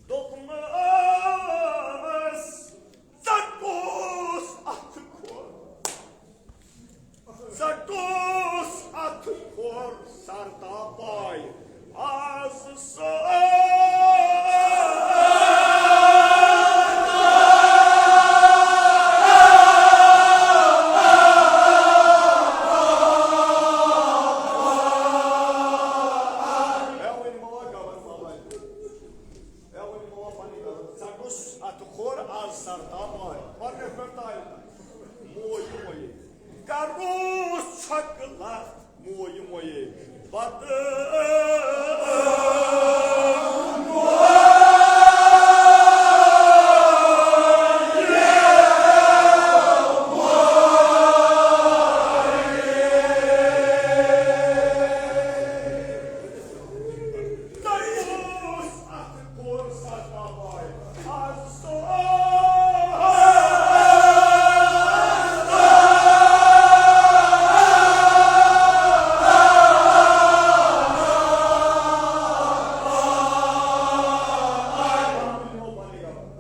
دوٚپنَس، ژےٚ کُس اَتھٕ کھوٚر؟ ژَٹوس اَتھٕ کھۄر سر تہٕ پاے۔ آز سٲرۍ۔ مےٚ ؤنۍ موا گبر بابا۔ مےٚ ؤنۍ موا پنٕنۍ گبر۔ ژَٹوس اَتھٕ کھۄر آز سر تہٕ پاے۔ پَتہٕ پٮ۪ٹھ تانۍ۔ مویہِ مویہِ۔ کروس چھۄکہٕ لَتھ مویہِ مویہِ۔ پتہٕ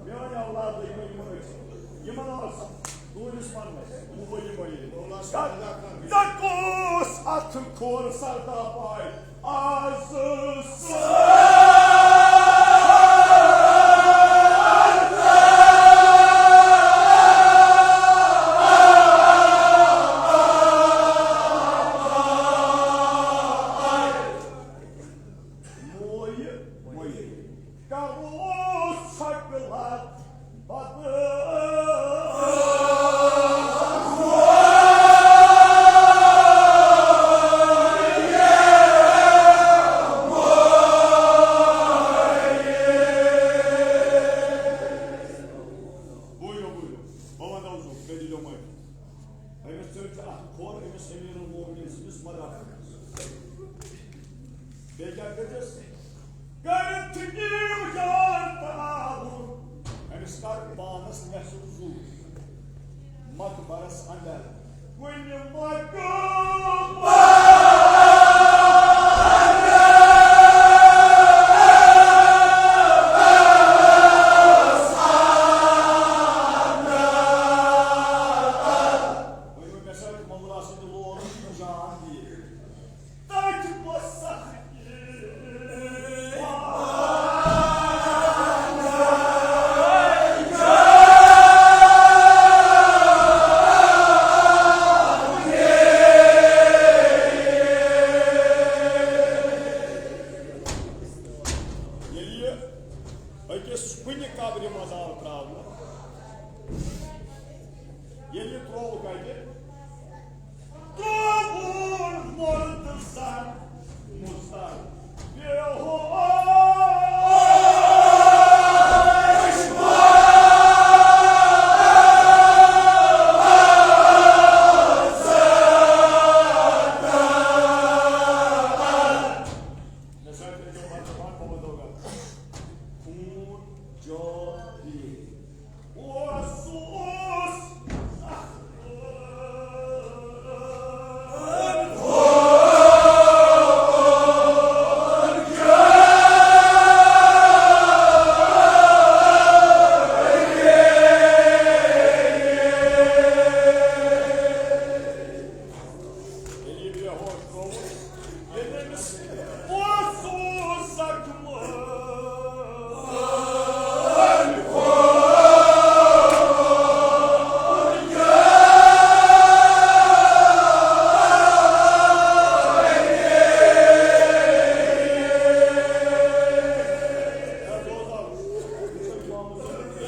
میٲنۍ اولاد، یِمن، یِمن أکۍ، یِمن آو سا دوٗرِس پننس، موبایل، موبایل۔ ژےٚ کُس اَتھٕ کھوٚر سر تہٕ پاے؟ آز سٲرۍ۔ مویہِ، مویہِ۔ کروس چھۄکہٕ لَتھ پتہٕ۔ کٔرِو یِمَے۔ أمِس ژٔٹۍ اَتھ کھۄر، أمِس أمیٖر المومنیٖن سٕنٛدِس مدافعس۔ بیٚیہِ کیٛاہ کٔرِس؟ کٔرِتھ چھُ نیٖرِو جان تہٕ آوُر۔ أمِس کر پانَس نٮ۪صٕف زُو مقبرس اندر۔ کُنہِ مقبرس اندر۔ ؤنِو مےٚ سۭتۍ، مولا سٕنٛدِ لورُک جان دِیِو۔ تٔتھۍ پوٚژھ سختی۔ ییٚلہِ یہِ أکِس کُنہِ قبرِ منٛز آو ترٛاونہٕ، ییٚلہِ یہِ ترٛووُکھ اَتہِ، ترٛووُن مُردٕ سر مُستر بے ہوش۔ نہ سا تیٚلہِ چھُ وَنان، وَن بہٕ وَنہٕ تۄہہِ کَتھ۔ خوٗن جٲری۔ اوس سُہ اوس۔ ییٚلہِ یہِ بے ہوش ترٛووُن، ییٚلہِ أمِس پوٚژھ اوس زخمہٕ۔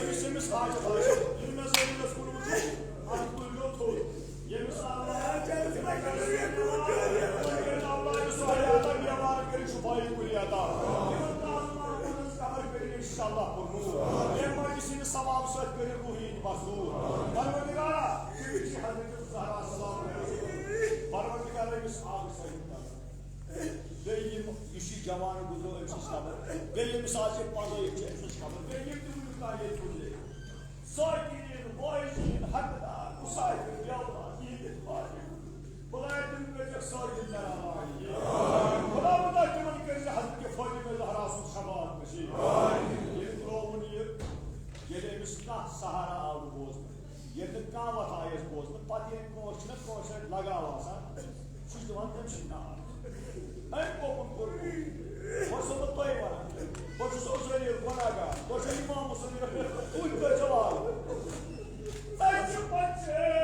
أمِس، أمِس حاجت آسہِ، ییٚلہِ مےٚ زٔمیٖنَس کُن وٕچھِ، اَتھ تُلۍ زیو تھوٚد۔ ییٚمِس اللہ، اللہ یُس واریاہ عطا بیمار کٔرِتھ شفاعی کُلی عطا۔ یِمن تازٕ معموٗلن قبر کٔرِتھ انشاءاللہ پُرنوٗر۔ ییٚمہِ مجلسہِ ہٕنٛدِ ثواب سۭتۍ کٔرِتھ روحی مسرور۔ پروردگارا، ژےٚ چھِ حضرت زہرا سلام علیہا۔ پروردگارا، یُس آب سۭتۍ کر۔ بیٚیہِ یِم، یُس یہِ جوان گُزریو أمۍ سٕنٛز قبر۔ بیٚیہِ ییٚمِس آز یہِ پگہٲیِتھ چھِ أمۍ سٕنٛز قبر۔ بیٚیہِ یِم تہِ وٕنیُک تام ییٚتہِ گُزرے۔ ساکِنیٖن، واعظیٖن، حقدار، مُسافِر، بیوقاف، یِہِنٛدِ خاطرٕ۔ خۄدایا، تِم کٔرۍزٮ۪کھ سٲجِد نران۔ خۄداوندا، تِمن کٔرۍزِ حضرت فاطمہ زہرا سُنٛد شفاعت نصیٖب۔ ییٚلہِ ترٛووُن یہِ، ییٚلہِ أمِس کانٛہہ سہارا آو نہٕ بوزنہٕ، ییٚلہِ نہٕ کانٛہہ وَتھ آیَس بوزنہٕ، پَتہٕ ییٚلہِ کٲنٛسہِ چھُنہ کٲنٛسہِ سۭتۍ لگاو آسان، سُہ چھُ دِوان تٔمۍ سٕے نار۔ أمۍ کوٚرمُت کوٚرمُت۔ وۄنۍ چھُسو بہٕ تۄہہِ وَنان، بہٕ چھُسو ذلیل گۄناہگار، بہٕ چھُس اِمام حُسین، تُہۍ کٔرۍ زیو آو۔ ژَتجی پنٛژاہ۔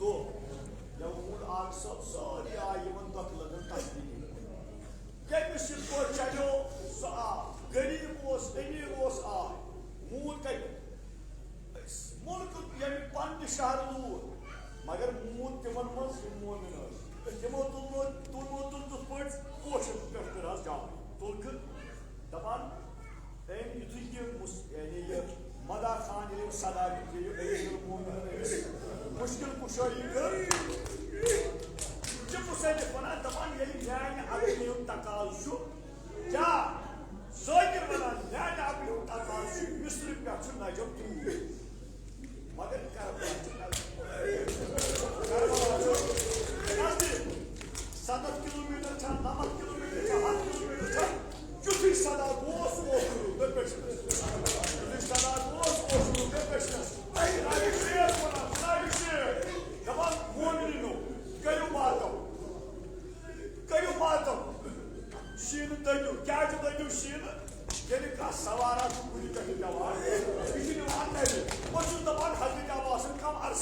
دۄہ، ییٚمہِ موٗد آکھ صٲب سٲری آے، یِمن دۄکھٕ لٔگٕن تسلی دِنۍ۔ کٔمِس یِتھ پٲٹھۍ چلیو، سُہ آو۔ غریٖب اوس، أمیٖر اوس، آے۔ موٗد کَتہِ؟ مُلکہٕ ییٚمہِ پننہِ شہرٕ لوٗر، مگر موٗد تِمن منٛز یِم مومِن ٲسۍ۔ تہٕ تِمو تُلنو، تُلنو تِم تِتھ پٲٹھۍ پوشن پٮ۪ٹھ کٔر حظ جان۔ تُلکھٕ دَپان، أمۍ یُتھُے یہِ مُس-، یعنی یہِ مداح خان ییٚلہِ أمۍ صدا دیُت، یہِ أمِس ییٚلہِ مومِنن أمِس مُشکِل کُشٲیی کٔر، چھِ مُصنِف وَنان، دَپان، ییٚلہِ میٛانہِ عقلہِ ہُنٛد تقاضہٕ چھُ، کیٛاہ ذٲکِر وَنان، میٛانہِ عقلہِ ہُنٛد تقاضہٕ چھُ، مِصرِ پٮ۪ٹھ چھُ نجف دوٗر۔ مگر کربلا چھُ نزدیٖک۔ کربلا چھُ نزدیٖک۔ سَتَتھ کِلوٗ میٖٹر چھا، نَمَتھ کِلوٗ میٖٹر چھا، ہَتھ کِلوٗ میٖٹر چھا، یُتھُے صدا گوس، اوس روٗد نہٕ پٔچھِنَس۔ یُتھُے صدا گوس، اوس روٗد نہٕ پٔچھِنَس۔ جنابِ شیخ وَنان، جنابِ شیخ، دَپان، مومنیٖنو، کٔرِو ماتم۔ کٔرِو ماتم۔ شیٖنہٕ دٔدِو۔ کیٛازِ دٔدِو شیٖنہٕ؟ ییٚلہِ کانٛہہ سوارا چھُ کُلہِ پٮ۪ٹھ پٮ۪وان، یہِ چھُ نِوان نَرِ۔ بہٕ چھُس دَپان، حضرت عباسَن کَم عرض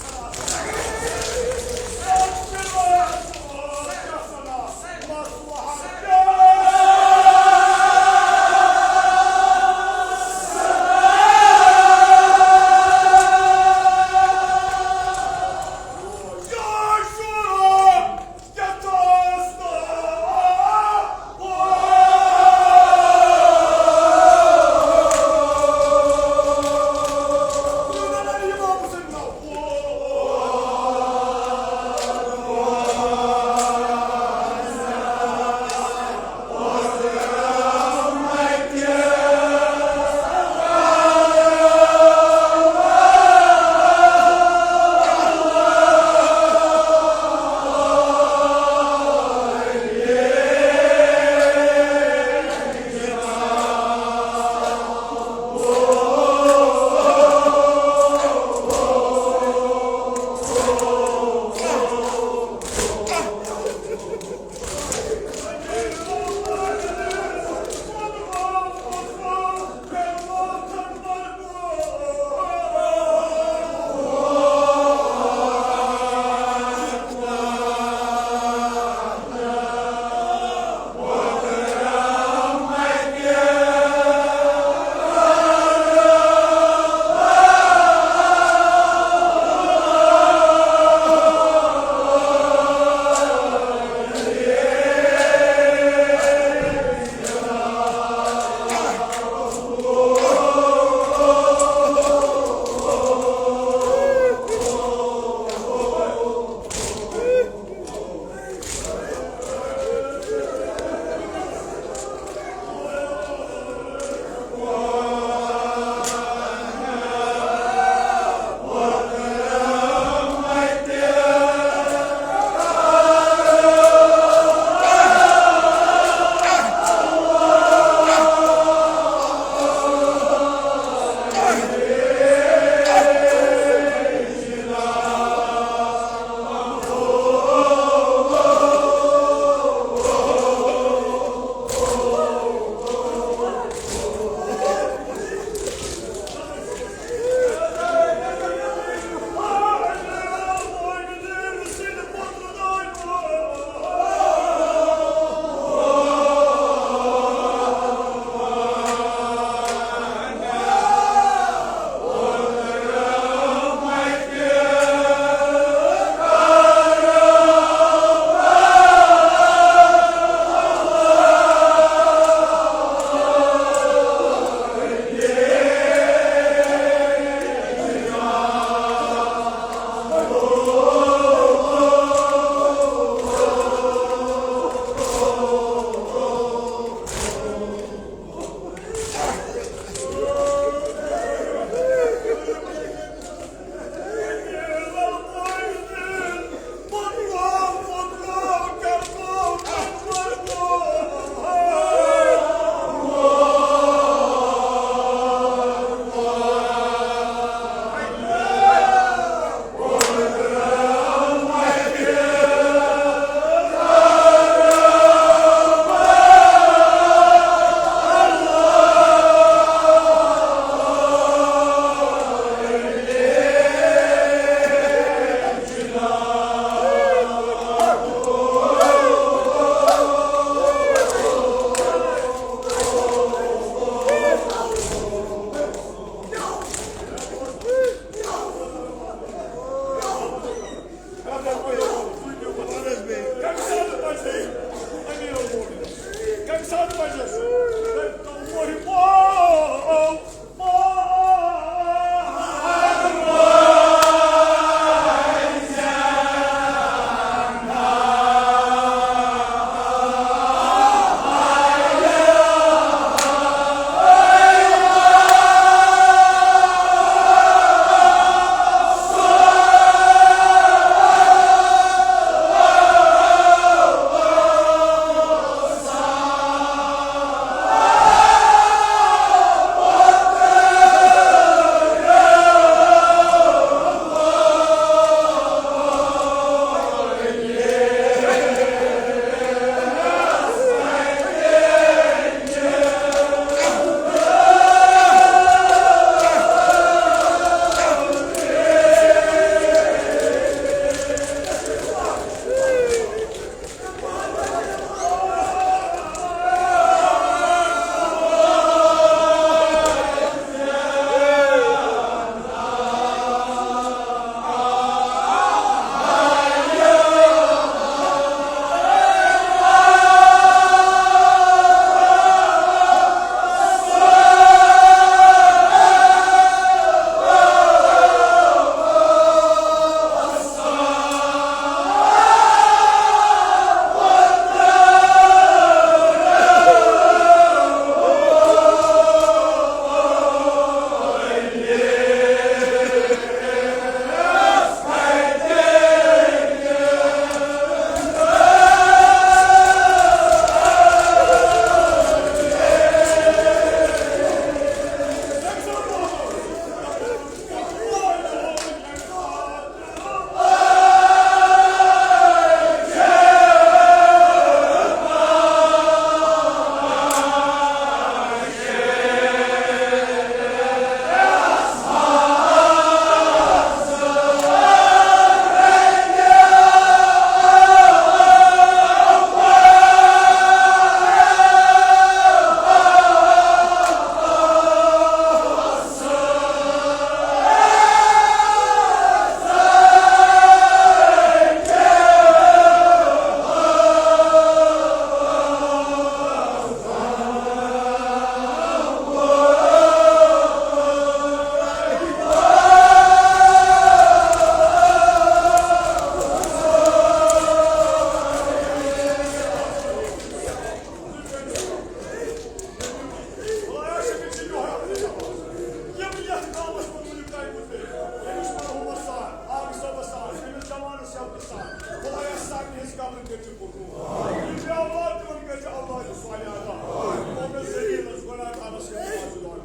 یِم چھِ اولاد تِمن کٔرۍ زِ اولاد صالحہ عطا۔ یِمو نہٕ ذلیٖلس گۄناہگارس کٔرۍ نہٕ آز دۄن۔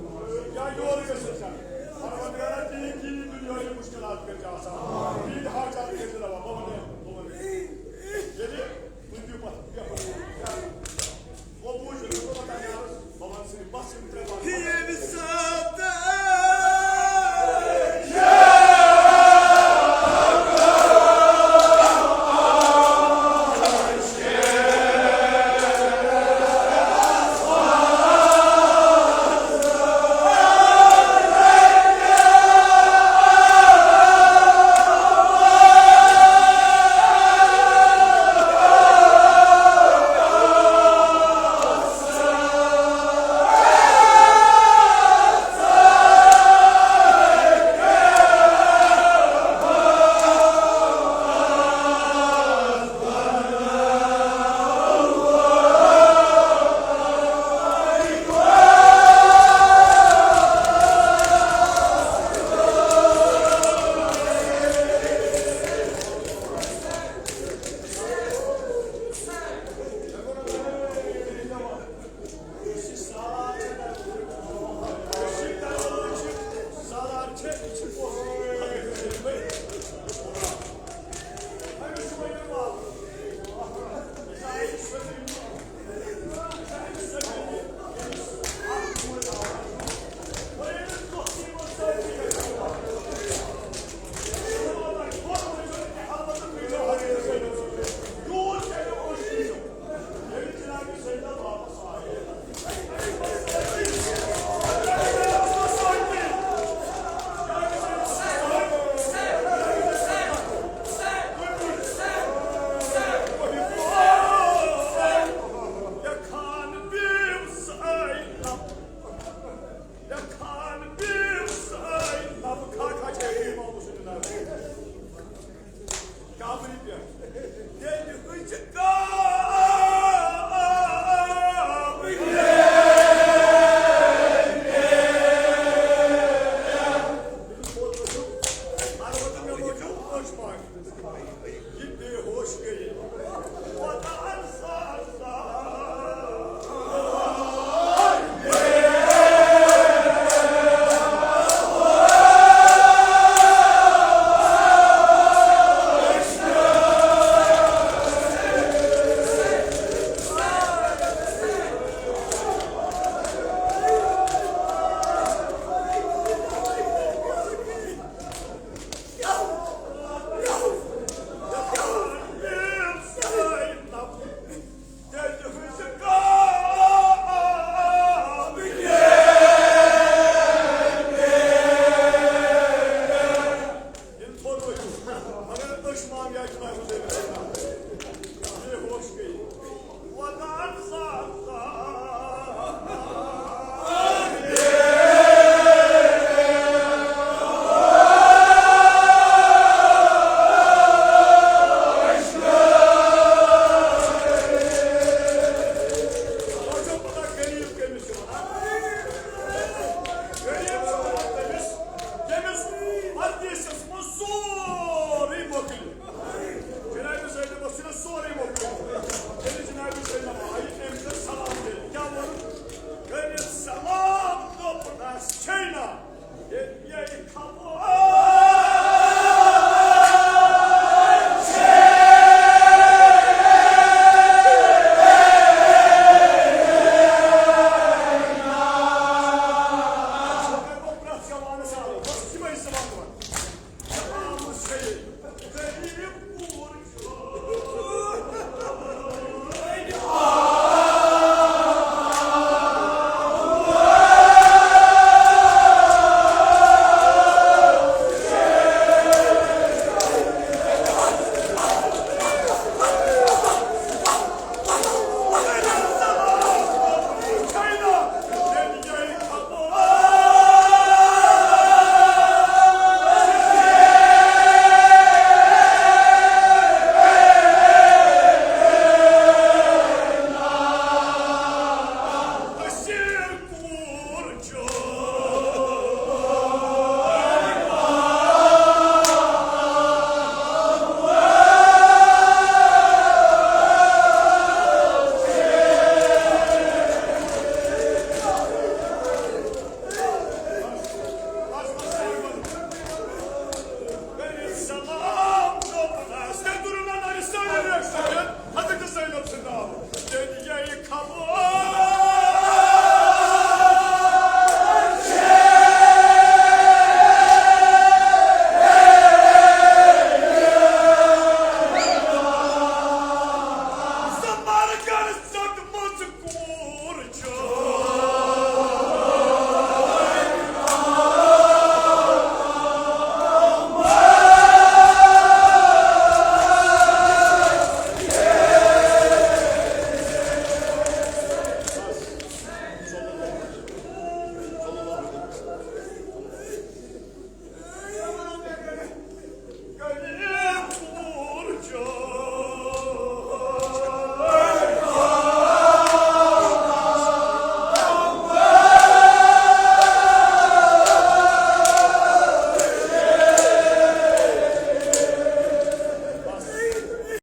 یا یورٕ گٔژھِتھ زن۔ پروردگارا، تِہِنٛدۍ دِنی دُنیٲیی مُشکِلات کٔرۍ زِ آسان۔ تِہِنٛدۍ حاجات کٔرۍ زِ روا۔ بہٕ وَنہٕ، بہٕ وَنہٕ۔ ییٚلہِ تُہۍ دِیِو پتہٕ، یَپٲرۍ۔ وۄنۍ بوٗزِو، مےٚ کوٚر پَتہ نیرَس، بہٕ وَنہٕ صرف بَس یِم ترٛےٚ وَنہٕ۔ ییٚمہِ ساتہٕ